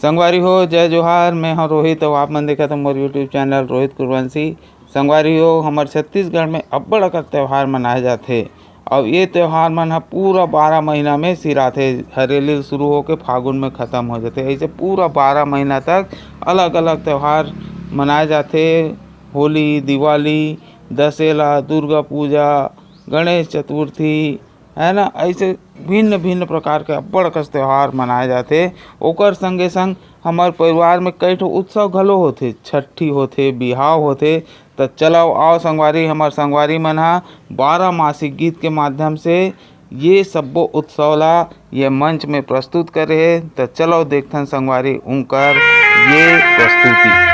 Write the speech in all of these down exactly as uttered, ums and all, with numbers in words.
संगवारी हो, जय जोहार। मैं हूं रोहित अउ आप मन देखत हव मोर YouTube चैनल रोहित कुरवंशी। संगवारी हो, हमर छत्तीसगढ़ में अब्बड़ अकन त्योहार मनाए जाथे। अउ ये त्योहार मन ह पूरा बारह महीना में सिराथे। हरेली शुरू होके फागुन में खत्म हो जाथे। ऐसे पूरा बारह महीना तक अलग-अलग त्योहार मनाए जाथे। होली, दिवाली, दशहरा, दुर्गा पूजा, गणेश चतुर्थी, है ना, ऐसे भिन्न-भिन्न प्रकार के अब्बड़ कस त्योहार मनाए जाथे। ओकर संगे-संग हमर परिवार में कई ठो उत्सव घलो होथे, छट्ठी होथे, बिहाव होथे। त चलव, आव संगवारी, हमर संगवारी मन ह बारह मासिक गीत के माध्यम से ये सब्बो उत्सव ला ये मंच में प्रस्तुत करे हे। त चलव देखथन संगवारी उनकर ये प्रस्तुति।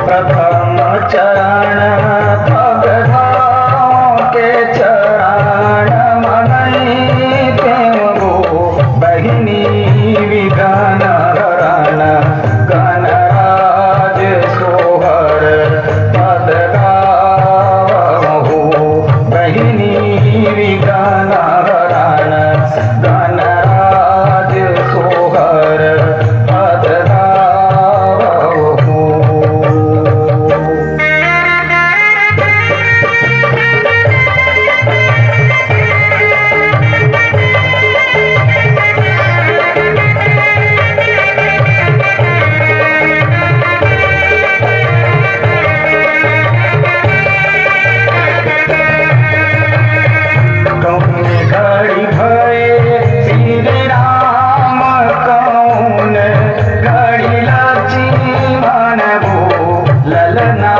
प्रथम चरण पग धाम के चरण मनई तें गो बहिनी विघन हरण गणराज सोहर पद गावहु बहिनी विघन हरण गणराज सोहर पद गावहु। कौन घड़ी भय श्री राम, कौन घड़ी लक्ष्मण वो ललना,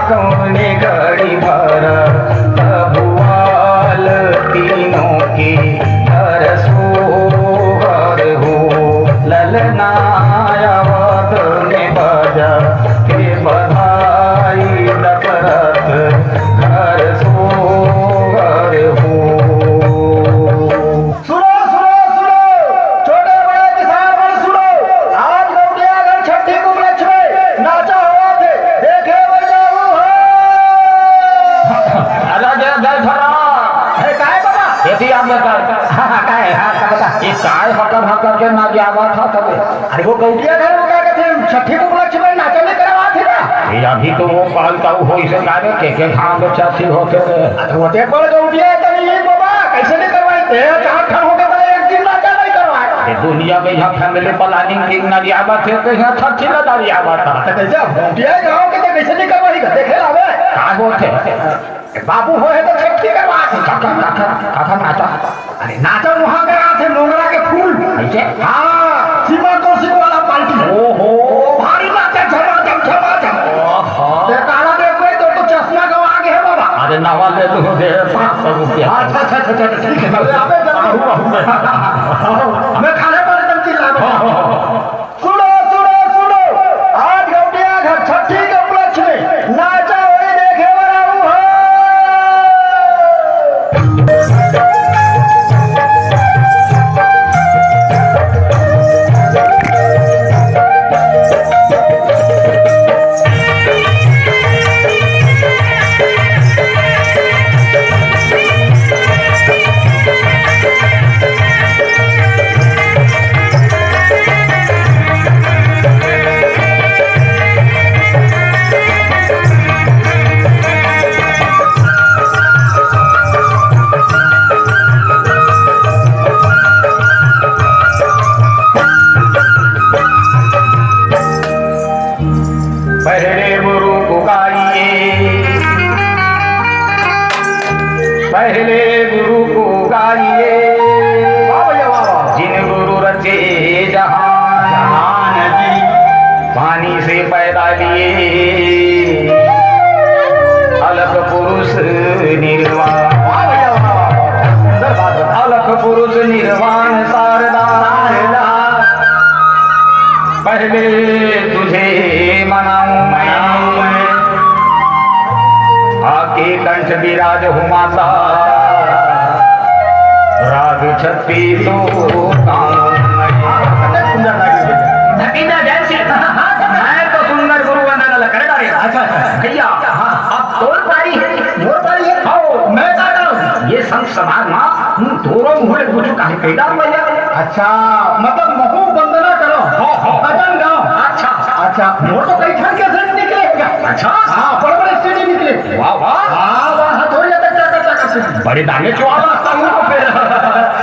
कौन घड़ी भरत भुआल तीनों के हर सोहर हो ललना। अवध में बजा के बधाई दशरथ घर सोहर हो। सुनो, सुनो, सुनो, छोटे बड़े किसान मन सुनो, आज गौटिया घर छठी के उपलक्ष्य में नाचा होवत हे, देखे बर जाहू हो। अरे, जय, जय धरा। हे, काय बाबा? ये भी आप बता। हाँ, हाँ, काय? हाँ, का बता? ये काय हकर हकर के ना जावा था तबे? अरे वो गौटिया घर में का कहते हैं, छठी के उपलक्ष्य में नाचा नहीं करवा थे ना? ये अभी तो वो काल का हो इसे कार्य के, के खान बच्चा थी होते थे। अरे वो ते बड़ गौटिया है तनी ये बाबा, कैसे नहीं करवाई? ते चार ठन होके बड़े एक दिन नाचा नहीं करवाए। ये दुनिया में यहाँ family planning की ना जावा थे, तो यहाँ छठी ना जावा था। तो कैसे अब गौटिया है गाँव के, तो कैसे नहीं करवाई? देखे लावे। का बोलते? बाबू होहे तो छठी करवा थे। काका, काका, काका नाचा। अरे नाचा वहाँ करा थे मोंगरा के फूल। कैसे? हाँ, सीमा कौशिक वाला पार्टी। ओहो। ओ भारी नाचा झमाझम, झमाझम। ओहो। ते काला देख के तो, तो चश्मा गवा गए बाबा। अरे नवा ले लूँ दे पाँच सौ रुपया। अच्छा, अच्छा, अच्छा, अच्छा, ठीक है। अरे अबे जरा। मैं खाने पर एकदम चिल्ला बैठा। सुनो, सुनो, सुनो, आज गौटिया घर छठी के उपलक्ष्य में नाचा होई देखे बर आऊ हो। पहले गुरु को गाइए, पहले गुरु को गाइए, वाह भैया, वाह, वाह। जिन गुरु रचे जहान, जहान जी। पानी से पैदा लिए, अलख पुरुष निर्वाण। वाह भैया, वाह, वाह, वाह। सुंदर बात बता। अलख पुरुष निर्वाण शारदा, शारदा। पहले तुझे मनाऊं मैं, आके कंठ विराज हो माता, राग छत्तीसो गाऊं मैं। सुंदर लगी भैया। धकीना जय श्री, मैं तो सुंदर गुरु वंदन ल करे डारे। अच्छा, अच्छा। भैया, हाँ, अब तोर पारी हे, मोर पारी हे। हव। मैं का करंव? ये संत समाज मा, हम्म, तोरो मुँह ले कुछु काहे कहि डारंव भैया। अच्छा, मतलब महूँ वंदना करंव। हव, हव। भजन गावंव। अच्छा। अच्छा, मोर तो कई ठन कैसेट निकले हे। अच्छा। हाँ, बड़े-बड़े सीडी निकले। वाह, वाह। हाँ, वाह, हथौड़िया तक चाकर, चाकर से। बड़े दाने चुआला हूँ फिर।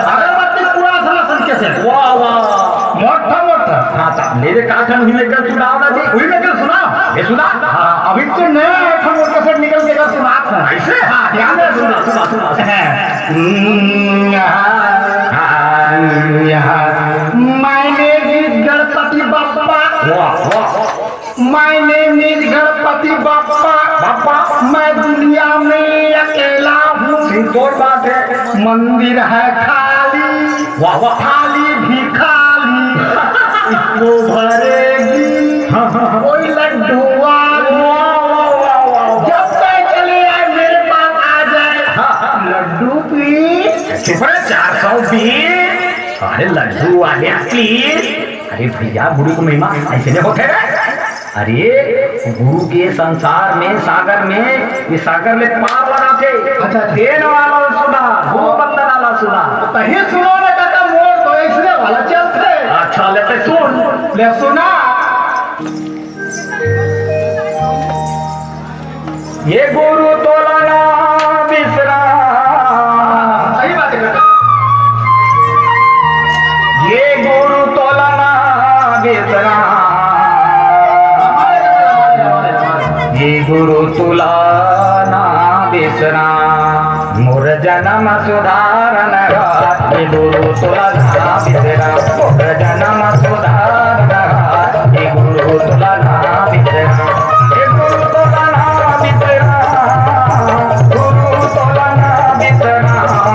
अगरबत्ती पूरा सनातन कैसेट। वाह, वाह। मोटा, मोटा। हाँ, तो मेरे का ठन उही में कल सुनाओ ना जी। उही में कल सुनाओ। ये सुना? हाँ, अभी तो नया एक ठन मोर कैसेट निकल के कल सुनात हूँ। ऐसे? हाँ, ध्यान से सुना, सुना, सुना। हाँ। हम्म, हाँ, हाँ, हाँ। My name is Ganpati Bappa. वाह, वाह। My name is Ganpati Bappa. बप्पा। मैं दुनिया में अकेला हूँ। सिंतोर बात है। मंदिर है खाली। वाह, वाह। थाली भी खाली। इसको भरेगी हाँ, हाँ, हाँ। कोई लड्डू वाली। वाह, वाह, वाह, वाह, वाह। जब तक चले आए, मेरे पास आ जाए। हाँ, हाँ। लड्डू please। चुप रहे, चार सौ बीस। अरे लड्डू वाले please। अरे भैया, गुरु के महिमा ऐसे नहीं होथे रे। अरे गुरु के संसार में, सागर में, ये सागर ले पार लगाथे। अच्छा, अच्छा। तेन वाला सुना, गुरु वंदना ला सुना। तहीं सुनो ना काका, मोर तो ऐसने वाला चलथे। अच्छा, ले ते सुन। ले सुना। ये गुरु तोला ना बिसरा। सही बात है काका। ये गुरु तोला ना बिसरा। ये गुरु तोला ना बिसरा। मोर जनम सुधारन हार, ये गुरु तोला ना बिसरा। मोर जनम सुधारन हार, ये गुरु तोला ना बिसरा। ये गुरु तोला ना बिसरा। गुरु तोला ना बिसरा।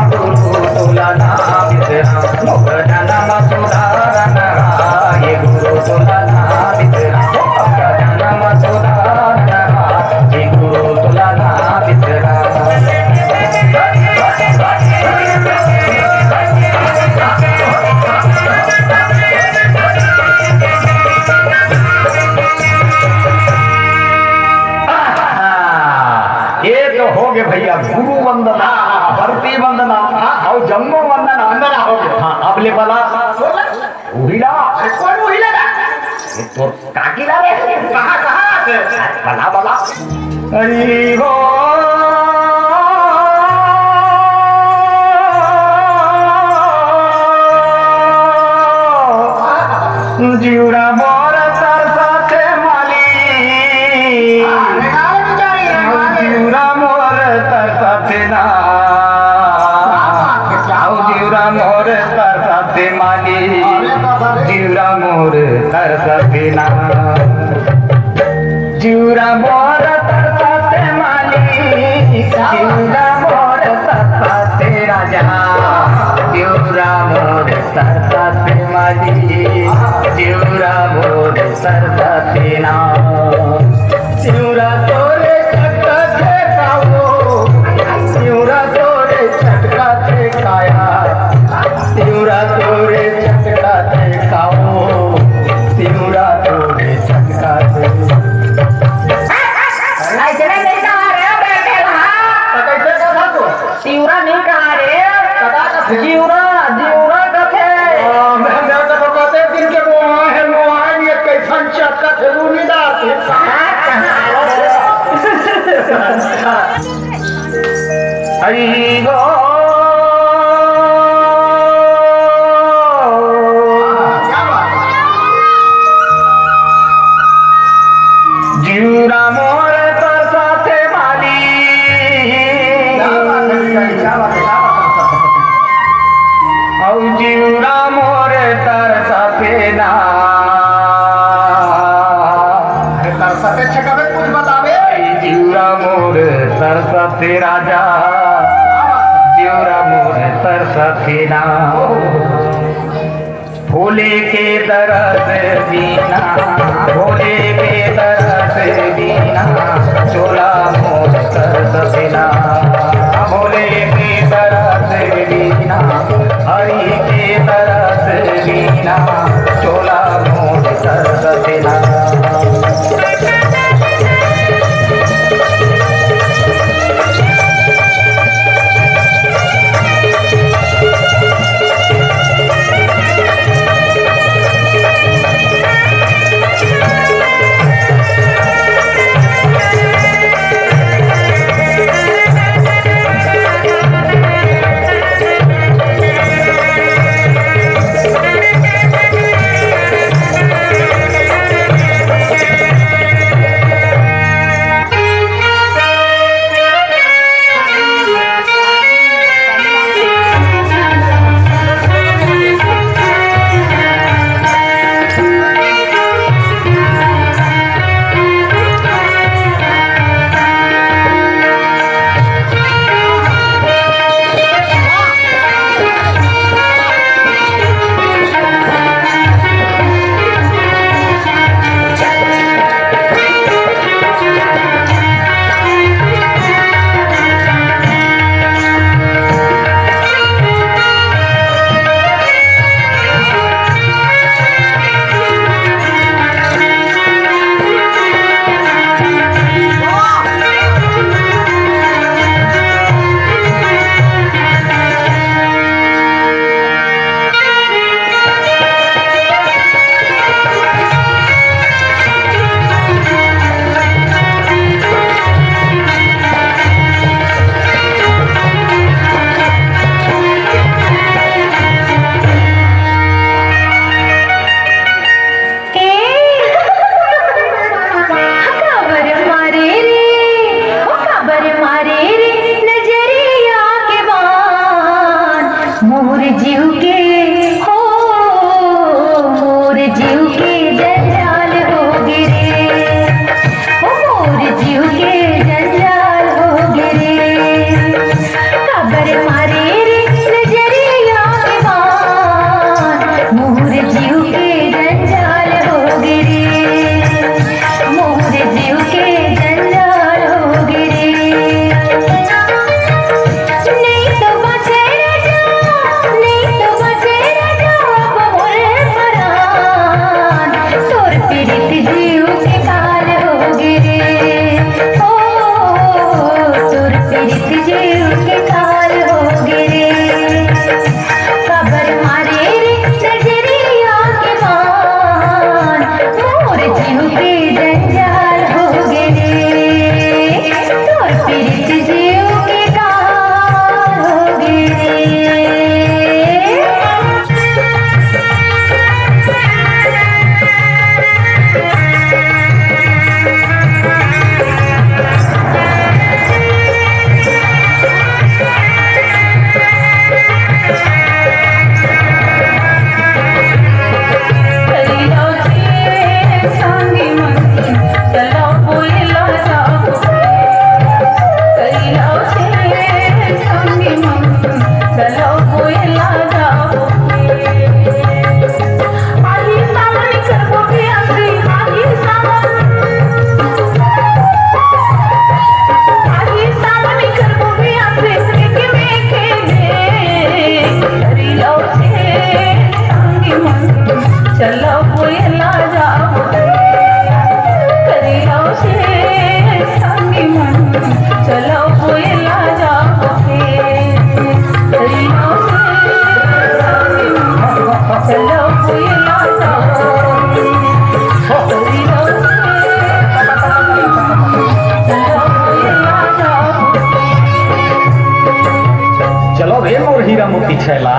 गुरु तोला ना बिसरा। मोर जनम सुधारन हार, ये गुरु तोला ना बिसरा। मोर जनम सुधारन हार, ये गुरु तोला ना बिसरा। ये तो हो गे भैया, गुरु वंदना, भरती वंदना, हाँ, अउ जम्मो वंदना, वंदना हो गे। हाँ, अब ले बला। उहिला। अरे कौन उहिला गा? ये तोर काकी ला रे। कहाँ, कहाँ से? बला, बला। हरि हो। जिउरा मोर तरसथे माली। जिउरा मोर तरसथे ना। जिउरा मोर तरसथे माली। जिउरा मोर तरसथे ना। जिउरा मोर तरसथे माली, जिउरा मोर तरसथे राजा। जिउरा मोर तरसथे माली, जिउरा मोर तरसथे ना। जिउरा तोरे चटकथे कावो, जिउरा तोरे चटकथे काया। तिउरा तोरे चटका थे काऊ, तिउरा तोरे चटका थे। अइसने नइ कहा रे, बेटे ला। त कइसे कहा तू? तिउरा नइ कहा रे। कदा कथे? जिउरा, जिउरा कथे। हाँ, मैं, मैं तो कहते दिन के मोहा है, मोहा नहीं है, कइसन चटका थे, वो नहीं डालते। हरि हो। जिउरा मोर तरसथे माली। क्या बात है, क्या बात है, क्या बात है। अउ जिउरा मोर तरसथे ना। अरे तरसथे छे कबे कुछ बतावे। जिउरा मोर तरसथे राजा, जिउरा मोर तरसथे ना। भोले के दरस बिना, भोले के दरस बिना, चोला मोर तरसथे ना। भोले के दरस बिना, हरि के दरस बिना, चोला मोर तरसथे ना। मोर जीव के, हो, मोर जीव के जंजाल होगे रे। हो, मोर जीव के जंजाल होगे रे। काबर मारे रे नजरिया के बाण, मोर जीव के जंजाल होगे रे। मोर जीव के जंजाल होगे रे। नइ तो बाँचे राजा, नइ तो बाँचे राजा, अब मोर परान। तोर पीरित जीव के काल होगे रे। ओ, तोर पीरित जीव के काल होगे रे। काबर मारे रे नजरिया के बाण, मोर जीव के जंजाल होगे रे। तोर पीरित जीव के काल होगे रे। चलो कोयला जाओ, करी लो से संगी मन। चलो कोयला जाओ, करी लो से संगी मन। चलो कोयला जाओ, करी लो से संगी मन। चलो कोयला जाओ। चलो रे मोर हीरा मोती छैला।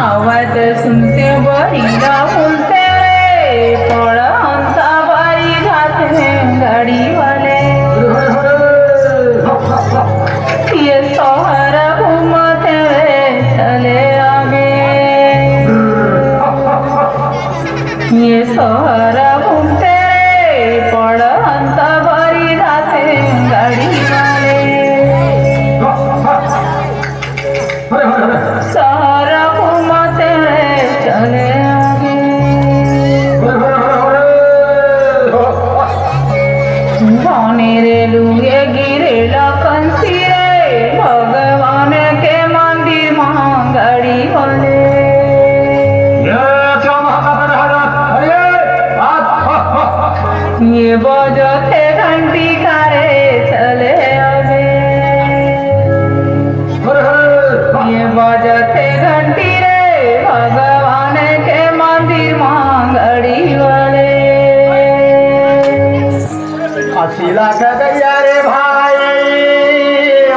आवाज सुनते बहिरा बोलते रे, पड़ंता बारी जाते गाड़ी वाले। ये सोहरा घूमते रे चले आगे। ये सोहरा घूमते रे, पड़ंता बारी जाते गाड़ी वाले। सोहरा घूमते रे चले आगे। बने रे लुए गिरेला कंसी रे, भगवान के मंदिर म गाड़ी वाले। ये क्या महाकाल है? अरे, आ, आ, आ। ये बजथे घंटी कारे चले आगे। अरे, अरे, आ। ये बजथे घंटी रे, भगवान के मंदिर म गाड़ी वाले। असिला के गैया रे भाई,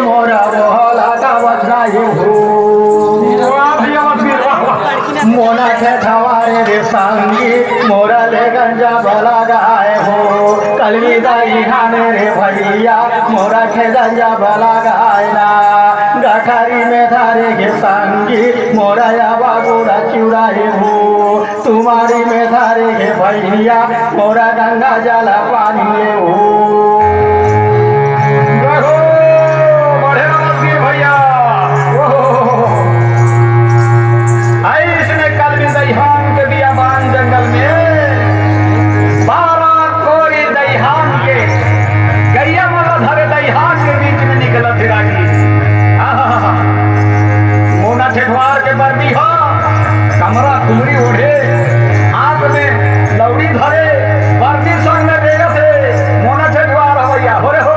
मोरा बोहला गावत नाही हो। वाह भैया, वाह भैया, वाह, वाह। मोना के ठवारे रे संगी, मोरा ले गंजा भला गाय हो। कलमी दाई हाने रे भैया, मोरा के गंजा भला गाय ना। गठारी में धारे के संगी, मोरा या बागुड़ा चुराए हो। तुम्हारी में धारे हे भैया, मोरा गंगा जल पानी ये हो। रहो, बढ़े रहो श्री भैया। ओहो। ऐसने कलमी दइहान के बियाबान जंगल में बारह कोरी दइहान के गैया मन ल धरे दइहान के बीच में निकलत हे रागी। आहा। मोना ठेठवार के बरदी ह, कमरा कुमरी ओढ़े, हाथ में लौड़ी धरे, बरदी संग में बेगत हे, मोना ठेठवार हवैया, हो रे हो।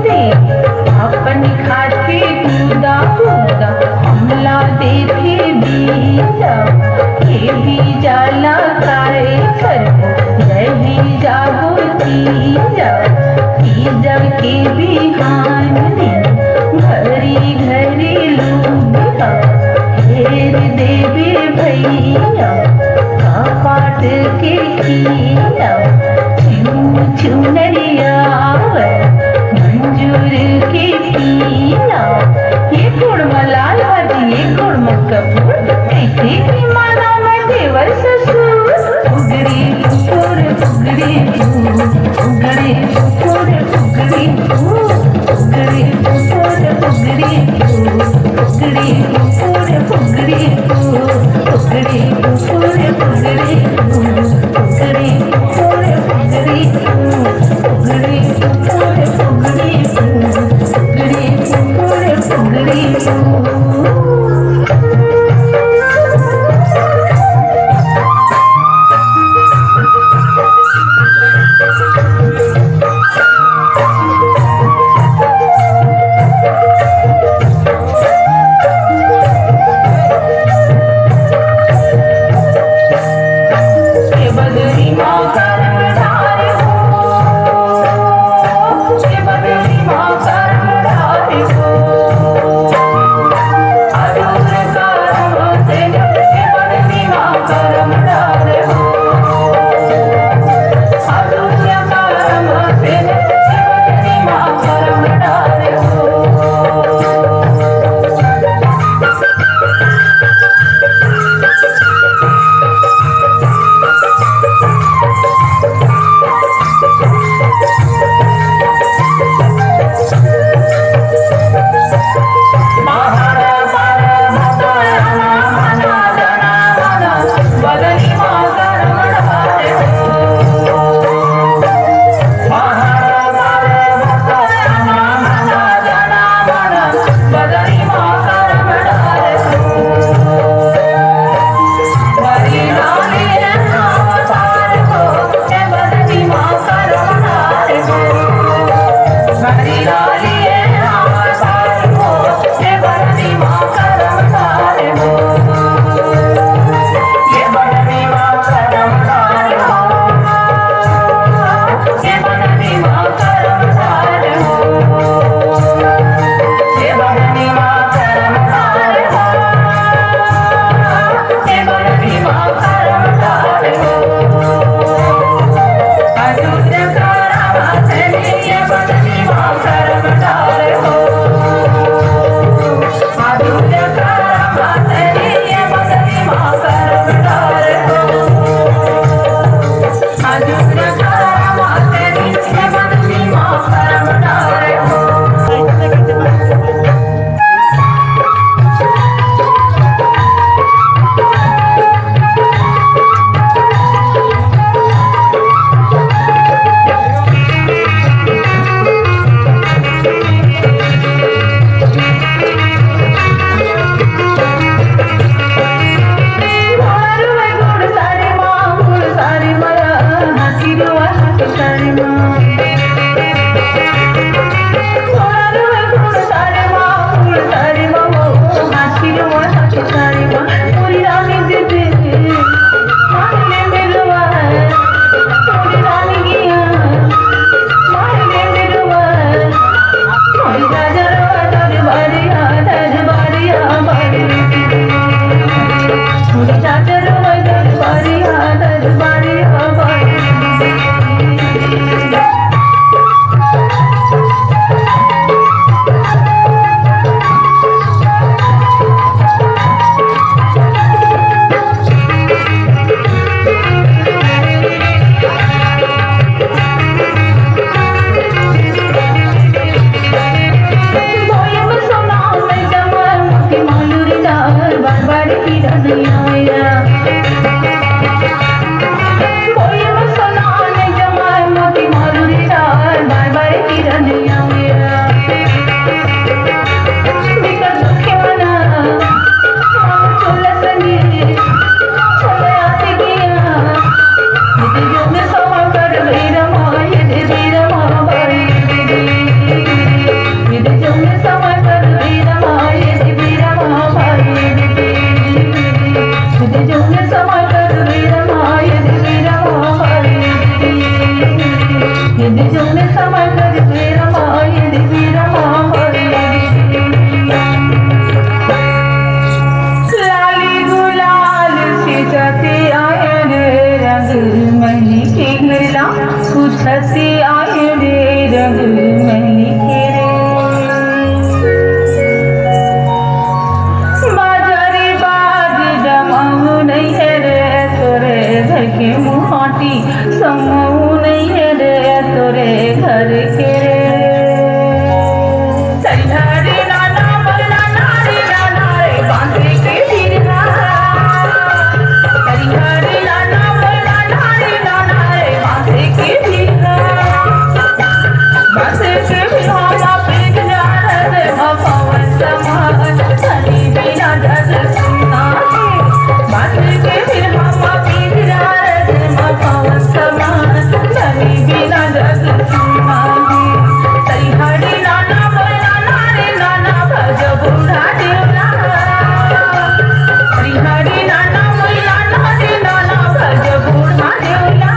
दे, अपन खाथे कूदा कूदा, हमला देथे बीजा। ये बीजा ला काय करबो, रहि जाबो तीजा। तीजा के बिहान दिन घरी घरी लुगहा, घेर देबे भैया कपाट के किया। छिम छिम नरिया आवय मंजूर के पिया। ये गोड़ म लाल भाजी, ये गोड़ म कपूर, कइसे के मानव मैं देवर ससुर। फुगड़ी फुगुर फुगड़ी फू, फुगड़ी फुगुर फुगड़ी फू, फुगड़ी फुगुर फुगड़ी फू, फुगड़ी फुगुर फुगड़ी फू, फुगड़ी फुगुर फुगड़ी फू। मेला कुछ हंसी आए रे, रंग महली के रे। बाजारी बाज जमाऊ नहीं है रे, तोरे घर के मुहाटी समाऊ नहीं है रे, तोरे घर के रे। सरिहरी नाना बोल नाना रे नाना रे, बांसे के बिरहा। सरिहरी नाना बोल नाना रे नाना रे, बांसे के बिरहा। बांसे के बिरहा मा पीत जात रे मा पवन समान, धनी बिना जग सुना है। बांसे के बिरहा मा पीत जात रे मा पवन समान, धनी बिना जग सुना है। सरिहरी नाना बोल नाना रे नाना, भज बूढ़ा देवला। हरि हरि नाना मोई नाना रे नाना, भज बूढ़ा देवला।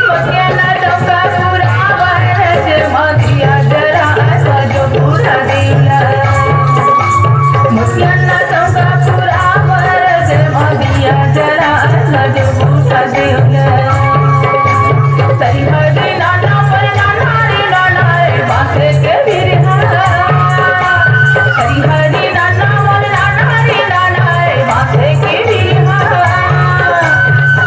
मोतिया ना चौका पूरा बाहर से मदिया जरा, भज बूढ़ा देवला। मोतिया ना चौका पूरा बाहर से मदिया जरा, भज बूढ़ा देवला। हरि हरि नाना मोई नाना रे नाना, ए बांसे के बिरहा। हरि हरि नाना मोर नाना रे नाना, ए बांसे के बिरहा।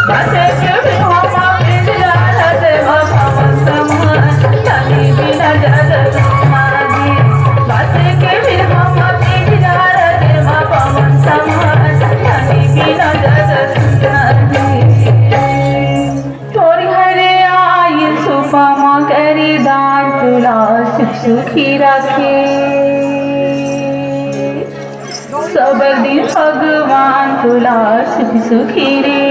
बांसे के बिरहा मा पीत जात रे मा पवन समान, धनी बिना जग सुना है। बांसे के बिरहा मा पीत जात रे मा पवन समान, धनी बिना जग सुना है। तोर घरे आइल सुपा मा करी दान, तुला सुख सुखी राखे। सब दिन भगवान तुला सुख सुखी रे।